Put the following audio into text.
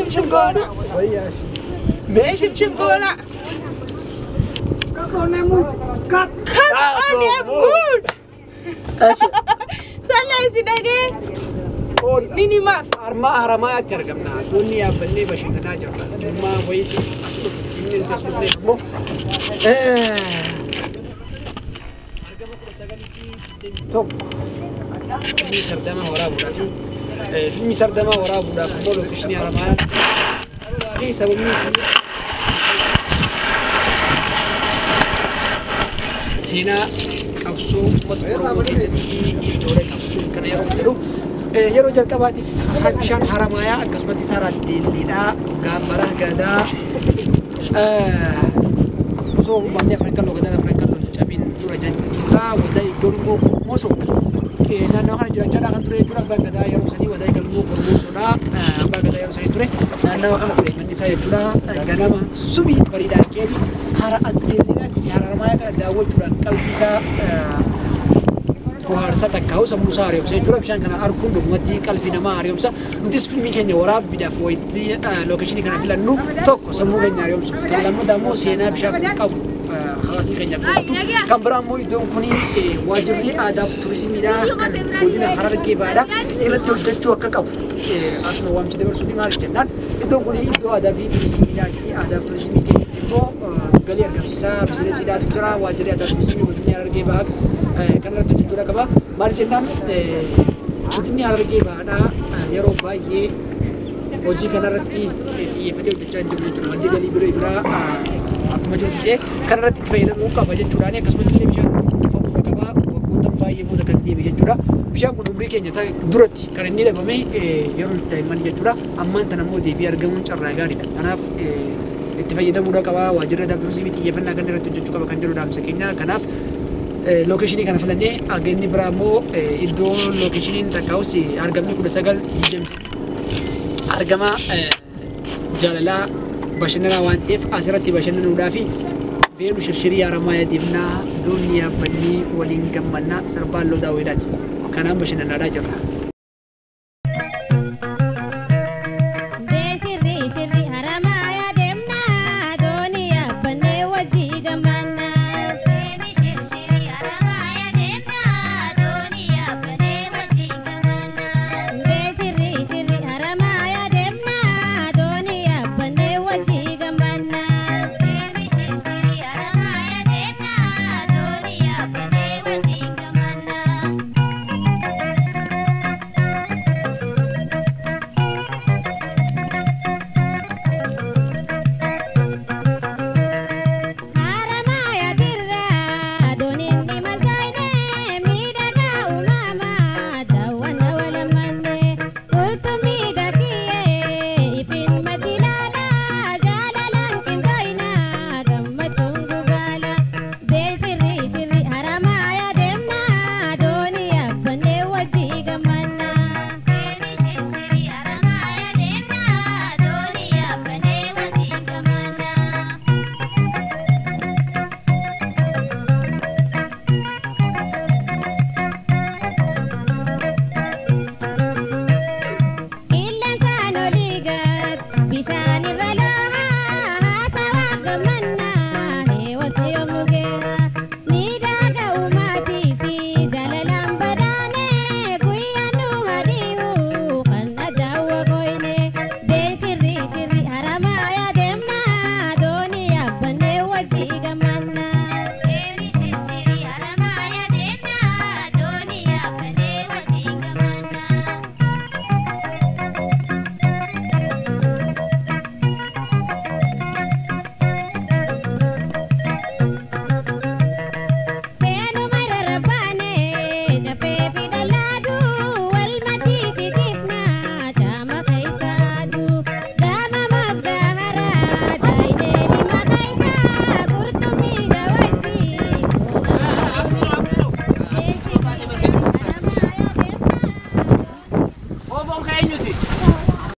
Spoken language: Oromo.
Shimshim goona. Mee shimshim goona. Cut on a mood. Cut. Cut on a mood. Sallee si dhagee. Ni nimaaf. Armaa Haramayaatti argamna. Doonii yaabbannee bashannanaa jirra. Dhimma wayiitiin as dhufu. Inni nuti as dhufne immoo argama 1921 fiilmii sardamaa waraabuudhaaf fiilmii sardamaa waraabuudhaaf immoo lookeeshinii Haramayaa fi sababni seenaa qabsoo uummata Oromoo keessatti iddoolee qabu kana yeroo jedhu yeroo jalqabaatiif bishaan Haramayaa akkasumatti Saraaddeelleedhaa Gaabbara Gadaa osoo wanni afran qalloo gadaan afran qalloo hin cabin dura jechuudha. Wadaa Galmoo Kormoosoo naannoo kana jiraachaadhaa kan ture jechuudha. Abbaan Gadaa yeroo sanii Wadaa Galmoo Kormoosoodha. Abbaan Gadaa yeroo sanii ture naannawa kana ture manni isaa jechuudha. Ganama subii bariidhaan keeti hara Addeelleedhaatii fi hara Haramayaa kana daawwachuudhaan qalbii isaa bohaarsa takkaa'u sammuu isaa haaromsa jechuudha. Bishaan kana arguun dhugumatti qalbii namaa haaromsa. Nutis fiilmii keenya waraabbiidhaaf wayitti lookeeshinii kana filannu tokko sammuu keenya haaromsuuf kan lammataa immoo seenaa bishaan kun qabu hawaasni keenya akka hubatu. Kan biraa immoo iddoon kun waajjirri aadaa fi turizimiidha kan godina Harargee Bahaadha irratti hojjechuu akka qabu asuma waamicha dabarsuu fi maal jennaan iddoon kun iddoo aadaa fi turizimiidhaati. Aadaa fi turizimii keessatti immoo galii argamsiisaa biizinesiidhaatu jira. Waajjirri aadaa fi turizimii godinni Harargee Bahaa kan irratti hojjechuudha qaba. Maal jennaan godinni Harargee Bahaadhaa yeroo baay'ee hojii kanarratti xiyyeeffatee hojjechaa hin jiru jechuudha. Maddi galii biraa akkuma jiru ta'ee kanarratti itti fayyadamuu qaba jechuudhaan akkasumas illee bishaan kunuunfamuudha qaba. Waggoota baay'ee booda kan deebi'e jechuudha. Bishaan kun umrii keenya duratti kan inni dhabame yeroo daa'immanii jechuudha. Ammaan tana immoo deebi'ee argamuun carraa gaariidha. Kanaaf itti fayyadamuudha qaba. Waajjirri aadaa fi turizimii xiyyeeffannaa kan irratti hojjechuu qaba kan jedhu dhaamsa keenya. Kanaaf lookeeshinii kana filannee aga inni biraa immoo iddoo lookeeshiniin takkaa'us argamni 19 argama jaalalaa bashannanaa waan ta'eef asirratti bashannanuudhaa fi beenu shirshirii Haramayaa deemnaa doonii yaabbannee waliin gammannaa sirbaan loo daawwiidhaati. Kanaan bashannanaadhaa jirra. Bishaan.